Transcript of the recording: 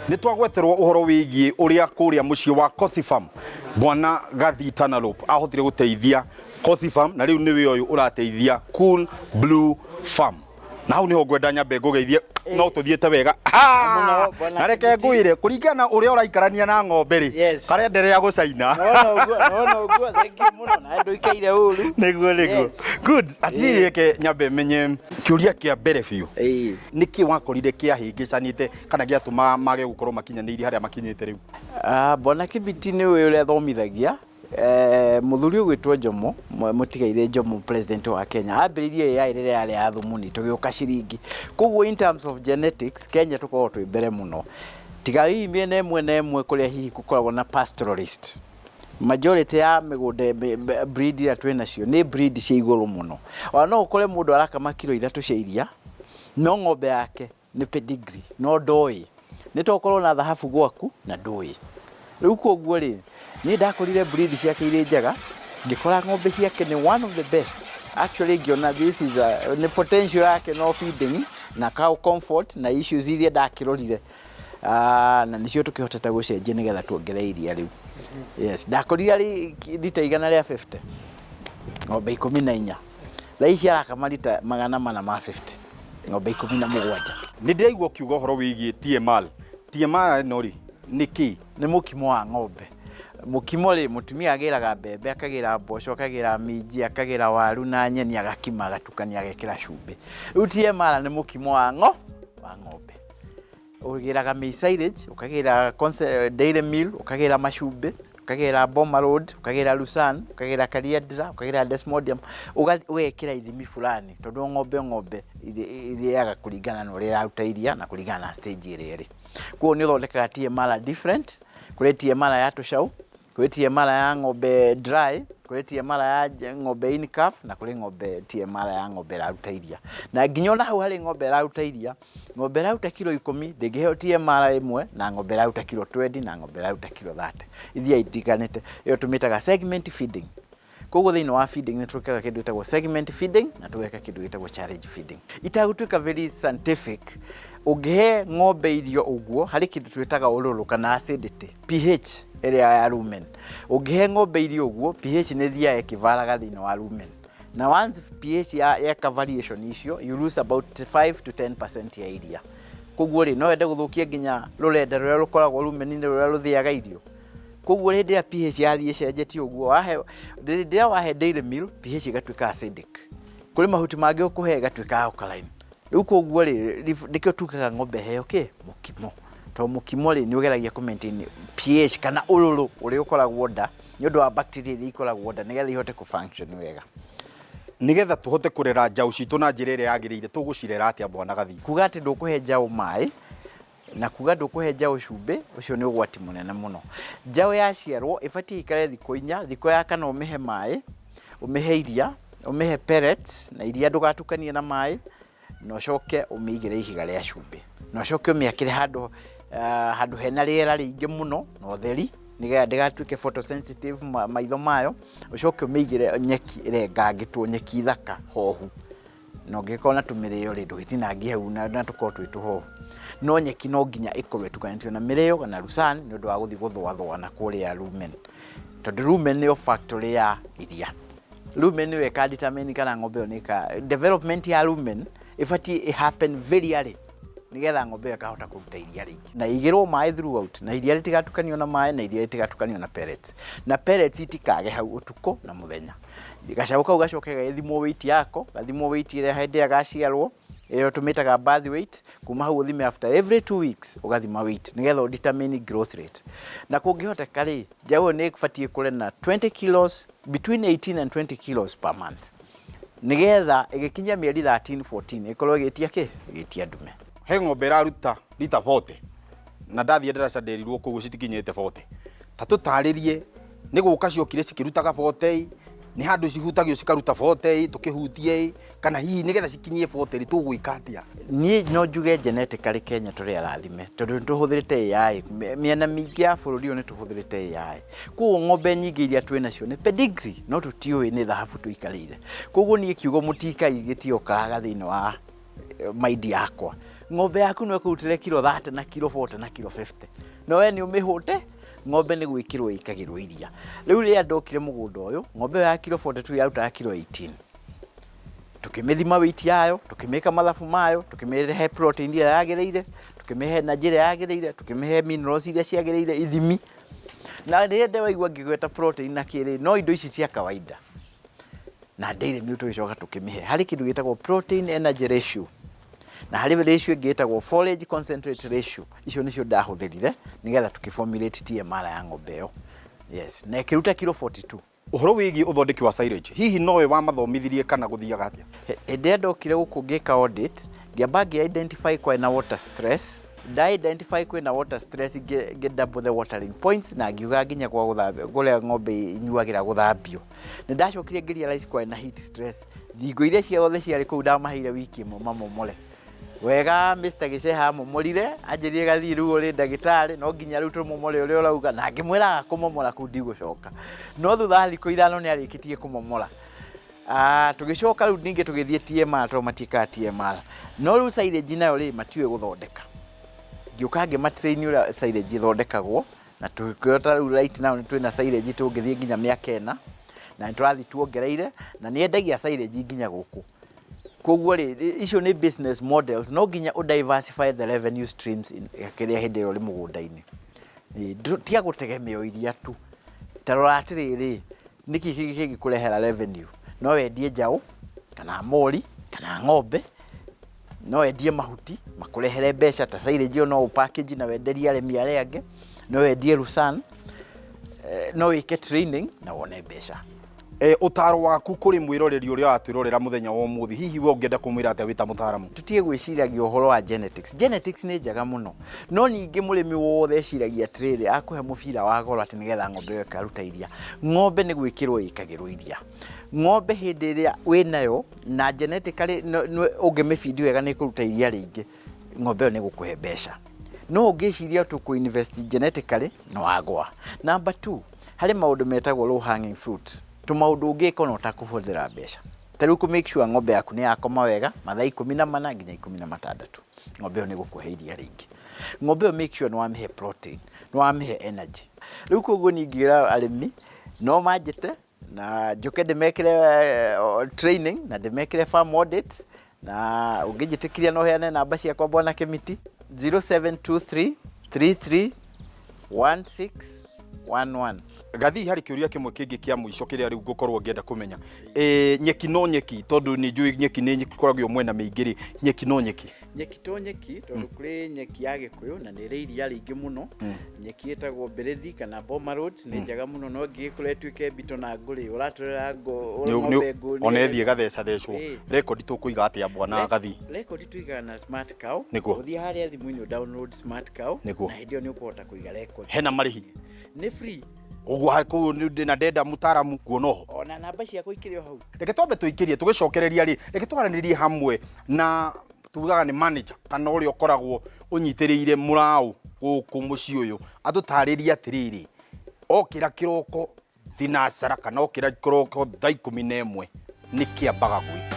Nĩ twagweterwo ũhoro wĩgiĩ ũrĩa kũrĩa mũciĩ wa Kosifam Bwana Gathi Tanalop ahotire gũteithia Kosifam, na rĩu nĩwe ũyũ ũrateithia Cool Blue Farm. Na hau niho ngwenda nyambe ngũgeithie, no tũthiĩte wega. Mũno, Bwana Na reke Kibiti. ngwĩre, kũringana na ũrĩa ũraikarania na ng'ombe rĩ, karenderea gũcaina. Nona ũguo, nona ũguo, thank you mũno, na ndũikaire ũru. Nĩguo. Good. Atirĩrĩ, reke nyambe menye kĩũria kĩa mbere biũ. Nĩkĩ wakorire kĩahĩngĩcanĩte kana gĩatũma mage gũkorwo makinyanĩirie harĩa makinyĩte rĩu? Ah, Bwana Kibiti nĩ ũrĩa thomithagia. Mũthuri ũgwĩtwo Jomo, mũtigairĩ Jomo, president wa Kenya, ambĩrĩirie AI rĩrĩa yarĩ ya thumuni, tũgĩũka ciringi. Koguo in terms of genetics, Kenya tũkoragwo twĩ mbere mũno, tiga hihi mĩena ĩmwe na ĩmwe kũrĩa hihi gũkoragwo na pastoralist. Majority ya mĩgũnda, breed iria twĩ nacio nĩ breed cia igũrũ mũno. Ona no ũkore mũndũ arakama kiro 3 cia iria, no ng'ombe yake nĩ pedigree, no ndoĩ. Nĩ to ũkorwo na thahabu gwaku na ndũĩ. Rĩu koguo rĩ, niĩ ndakorire breed ciake irĩ njega, ngĩkora ng'ombe ciake nĩ one of the best. Actually ngĩona this is a, nĩ potential yake no feeding na cow comfort na issues iria ndakĩrorire. Ah, na nĩcio tũkĩhotete gũcenjia nĩgetha tuongerere iria rĩu. Yes, ndakorire arĩ rita 150, ng'ombe 14. Thaa ici arakama rita 450, ng'ombe 17. Nĩ ndĩraigua ũkiuga ũhoro wĩgiĩ TMR. TMR ĩno rĩ, nĩ kĩ? Nĩ mũkimo wa ng'ombe. Mũkimo rĩ, mũtumia agĩraga mbembe, akagĩra mboco, akagĩra minji, akagĩra waru na nyeni, agakima, agatukania, agekĩra cumbĩ. Rĩu TMR nĩ mũkimo wa wa ng'ombe. Ũgĩraga maize silage, ũkagĩra dairy meal, ũkagĩra macumbĩ, ũkagĩra boma road, ũkagĩra lucerne, ũkagĩra calliandra, ũkagĩra desmodium, ũgekĩra ithimi fulani, tondũ o ng'ombe o ng'ombe ĩrĩaga kũringana na ũrĩa ĩraruta iria na kũringana na stage ĩrĩa ĩrĩ. Koguo nĩ ũthondekaga TMR different, kũrĩ TMR ya tũcaũ, kũrĩ TMR ya ng'ombe dry, kũrĩ TMR ya ng'ombe in calf, na kũrĩ ng'ombe TMR ya ng'ombe ĩraruta iria. Na nginya ona hau harĩ ng'ombe ĩraruta iria, ng'ombe ĩraruta kiro 10 ndĩngĩheo TMR ĩmwe na ng'ombe ĩraruta kiro 20 na ng'ombe ĩraruta kiro 30. Ithiaga itiganĩte. Ĩyo tũmĩtaga segment feeding. Koguo thĩinĩ wa feeding nĩ twĩkaga kĩndũ gĩtagwo segment feeding na tũgeka kĩndũ gĩtagwo challenge feeding. Itagũtuĩka very scientific, ũngĩhe ng'ombe irio ũguo, harĩ kĩndũ twĩtaga ũrũrũ kana acidity, pH ĩrĩa ya rumen. Ũngĩhe ng'ombe irio ũguo, pH nĩ ĩthiaga ĩkĩvaraga thĩinĩ wa rumen. Na once pH yeka variation icio, you lose about 5 to 10% ya iria. Koguo rĩ, no wende gũthũkia nginya rũrenda rũrĩa rũkoragwo rumen-inĩ rũrĩa rũthĩaga irio. Koguo hĩndĩ ĩrĩa pH yathiĩ ĩcenjetie ũguo, hĩndĩ ĩrĩa wahe dairy meal, pH ĩgatuĩka acidic. Kũrĩ mahuti mangĩ ũkũhe ĩgatuĩka alkaline. Rĩu koguo rĩ, nĩkĩo tugaga ng'ombe ĩheo kĩ? Mũkimo. Tondũ mũkimo rĩ, nĩ ũgeragia kũ maintain pH kana ũrũrũ ũrĩa ũkoragwo nda, nĩ ũndũ wa bacteria iria ikoragwo nda nĩgetha ihote kũ function wega. Nĩgetha tũhote kũrera njaũ citũ na njĩra ĩrĩa yagĩrĩire, tũgũcirera atĩa Bwana Gathi? Kuga atĩ ndũkũhe njaũ maĩ, na kuga ndũkũhe njaũ cumbĩ, ũcio nĩ ũgwati mũnene mũno. Njaũ yaciarwo ĩbatiĩ ĩikare thikũ 4, thikũ ya kana ũmĩhe maĩ, ũmĩhe iria, ũmĩhe pellets, na iria ndũgatukanie na maĩ, na ũcoke ũmĩigĩre ihiga rĩa cumbĩ. Na ũcoke ũmĩakĩre handũ hena rĩera rĩingĩ mũno na ũtheri, nĩgetha ndĩgatuĩke photosensitive maitho mayo, ũcoke ũmĩigĩre nyeki ĩrengangĩtwo, nyeki thaka hohu. Na ũngĩkorwo na tũmĩrĩo rĩ, ndũgĩtinangie hau na tũkorwo twĩ tũhohu. No nyeki no nginya ĩkorwo ĩtukanĩtio na mĩrĩo kana lucerne nĩ ũndũ wa gũthiĩ gũthũathũa na kũrĩa rumen. Tondũ rumen nĩyo factory ya iria. Rumen nĩyo ĩka determine kana ng'ombe ĩyo nĩ ĩka, development ya rumen ĩbatiĩ ĩ happen very early nĩgetha ng'ombe ĩyo ĩkahota kũruta iria rĩingĩ. Na ĩigĩrwo maĩ throughout, na iria rĩtigatukanio na maĩ, na iria rĩtigatukanio na pellets. Na pellets itikage hau ũtukũ na mũthenya. Gacaũ kau gacoke gagĩthimwo weight yako, gathimwo weight ĩrĩa hĩndĩ ĩrĩa gaciarwo, ĩyo tũmĩtaga birth weight, kuma hau ũthime after every 2 weeks ũgathima weight nĩgetha ũ determine growth rate. Na kũngĩhoteka rĩ, njaũ ĩyo nĩ ĩbatiĩ ĩkũre na 20 kilos, between 18 and 20 kilos per month. Nĩgetha ĩgĩkinyia mĩeri 13, 14 ĩkorwo ĩgĩtia kĩ? Ĩgĩtia ndume. He ng'ombe ĩraruta rita 40 na ndathiĩ ndaraca nderirwo kũu citikinyĩte 40. Ta tũtarĩrie nĩ gũka ciokire cikĩrutaga 40, nĩ handũ cihutagio cikaruta 40, tũkĩhutie, kana hihi nĩgetha cikinyie 40 rĩ, tũgwĩka atĩa? Niĩ no njuge genetically Kenya tũrĩ arathime tondũ nĩ tũhũthĩrĩte AI. Mĩena mĩingĩ ya bũrũri ũyũ nĩ tũhũthĩrĩte AI. Koguo ng'ombe nyingĩ iria twĩ nacio nĩ pedigree, no tũtiũĩ nĩ thahabu tũikarĩire. Koguo niĩ kiugo mũtikai gĩtiokaga thĩinĩ wa mind yakwa. Ng'ombe yaku no ĩkũrutĩre kiro 30 na kiro 40 na kiro 50, no we nĩ ũmĩhũte. Ng'ombe nĩ gwĩkĩrwo ĩkagĩrwo iria. Rĩu rĩrĩa ndokire mũgũnda ũyũ, ng'ombe ĩyo ya kiro 42 yarutaga kiro 18. Tukĩmĩthima weight yayo, tukĩmĩka mathabu mayo, tukĩmĩhe protein ĩrĩa yagĩrĩire, tukĩmĩhe energy ĩrĩa yagĩrĩire, tukĩmĩhe minerals iria ciagĩrĩire ithimi. Na rĩrĩa ndĩraigua ngĩgweta protein na kĩrĩ, no indo ici cia kawaida na dairy meal, tũgĩcoka tũkĩmĩhe harĩ kĩndũ gĩtagwo protein energy ratio na harĩ ratio ĩngĩ ĩtagwo forage concentrate ratio. Icio nĩcio ndahũthĩrire nĩgetha tũkĩformulate TMR ya ng'ombe ĩyo, yes, na ĩkĩruta kiro 42. Ũhoro wĩgiĩ ũthondeki wa silage, hihi nowe wamathomithirie kana gũthiaga atĩa? Hĩndĩ ĩrĩa ndokire gũkũ ngĩka audit, ngĩamba ngĩ identify kwĩna water stress. Nda identify kwĩna water stress, ngĩ double the watering points na ngiuga nginya gwa gũthambia, kũrĩa ng'ombe inyuagĩra gũthambio. Nĩ ndacokire ngĩ realize kwarĩ na heat stress. Thingo iria ciothe ciarĩ kũu ndamaheire wiki ĩmwe mamomore wega. Mr. Gĩceha amomorire, anjĩrire, "Gathiĩ rĩu ũrĩ ndagĩtarĩ, no nginya rĩu tũmomore ũrĩa ũrauga." Na ngĩmwĩra kũmomora kũu ndigũcoka, no thutha wa thikũ 5 nĩ arĩkĩtie kũmomora. Tũgĩcoka rĩu ningĩ tũgĩthiĩ TMR, tondũ matiĩkaga TMR. No rĩu silage nayo rĩ, matiũĩ gũthondeka. Ngĩũka ngĩmatrain ũrĩa silage ĩthondekagwo, na tũkĩhota rĩu right now nĩ twĩna silage tũngĩthiĩ nginya mĩaka 4, na nĩ tũrathiĩ tuongereire, na nĩ endagia silage nginya gũkũ. Koguo rĩ, icio nĩ business models. No nginya ũ diversify the revenue streams kĩrĩa hĩndĩ ĩrĩa ũrĩ mũgũnda-inĩ. Tiga gũtegemea o iria tu. Ta rora atĩrĩrĩ, nĩkĩ kĩngĩ kĩngĩkũrehera revenue? No wendie njaũ kana mori kana ng'ombe, no wendie mahuti makũrehere mbeca ta silage ĩyo, no ũ package na wenderie arĩmi arĩa angĩ, no wendie lucerne, no wĩke training na wone mbeca. Ũtaro waku kũrĩ mwĩroreri ũrĩa watwĩrorera mũthenya wa ũmũthĩ, hihi we ũngĩenda kũmwĩra atĩa wĩ ta mũtaaramu? Tutige gwĩciragia ũhoro wa genetics. Genetics nĩ njega mũno, no ningĩ mũrĩmi wothe eciragia atĩrĩrĩ, akũhe mũbira wa goro atĩ nĩgetha ng'ombe ĩyo ĩkaruta iria. Ng'ombe nĩ gwĩkĩrwo ĩkagĩrwo iria. Ng'ombe hĩndĩ ĩrĩa wĩnayo na genetically ũngĩmĩbindi wega nĩ ĩkũruta iria rĩingĩ, ng'ombe ĩyo nĩ ĩgũkũhe mbeca. No ũngĩciria tũkũ invest genetically, no wagwa. Number two, harĩ maũndũ metagwo low hanging fruits, tũmaũndũ ũngĩka ona ũtakũhũthĩra mbeca. Ta rĩu kũ make sure ng'ombe yaku nĩ yakoma wega mathaa 14 nginya 16, ng'ombe ĩyo nĩ ĩgũkũhe iria rĩingĩ. Ng'ombe ĩyo make sure nĩ wamĩhe protein, nĩ wamĩhe energy. Rĩu koguo niĩ ingĩra arĩmi no manjĩte na njũke ndĩmekĩre training na ndĩmekĩre farm audits. Na ũngĩnjĩtĩkĩria no heane namba ciakwa, bwana Kĩmiti: 0723 33 1611. Gathii, harĩ kĩũria kĩmwe kĩngĩ kĩa mũico kĩrĩa rĩu ngũkorwo ngĩenda kũmenya. Nyeki no nyeki, tondũ nĩ njũĩ nyeki nĩ ĩkoragwo mwena mĩingĩ rĩ, nyeki no nyeki? Nyeki to nyeki, tondũ kũrĩ nyeki ya Gĩkũyũ na nĩ ĩrĩ iria rĩingĩ mũno. Nyeki ĩtagwo mbĩrĩthi kana Boma Rhodes nĩ njega mũno, no ĩngĩgĩkũra ĩtuĩke mbito na ngũrĩ ũratũrĩra ng'ombe ngũ. Ona ĩthiĩ ĩgathecathecwo. Rekondi tũkũiga atĩa, bwana Gathii? Rekondi tũigaga na Smart Cow. Ũthiĩ harĩa thimũ-inĩ ũ download Smart Cow. Na hĩndĩ ĩyo nĩ ũkũhota kũiga record. Hena marĩhi? Nĩ free. Ũguo kũu ndĩna ndenda mũtaaramu kuona oho. Ona namba ciakwa ikĩrĩ o hau. Reke twambe tũikĩrie, tũgĩcokereria rĩ, reke twaranĩrie hamwe na tugaga nĩ manager kana ũrĩa ũkoragwo ũnyitĩrĩire mũraũ gũkũ mũciĩ ũyũ, atũtarĩrie atĩrĩrĩ, okĩra kĩroko thinacara kana okĩra kĩroko thaa 11 nĩ kĩambaga gwĩka.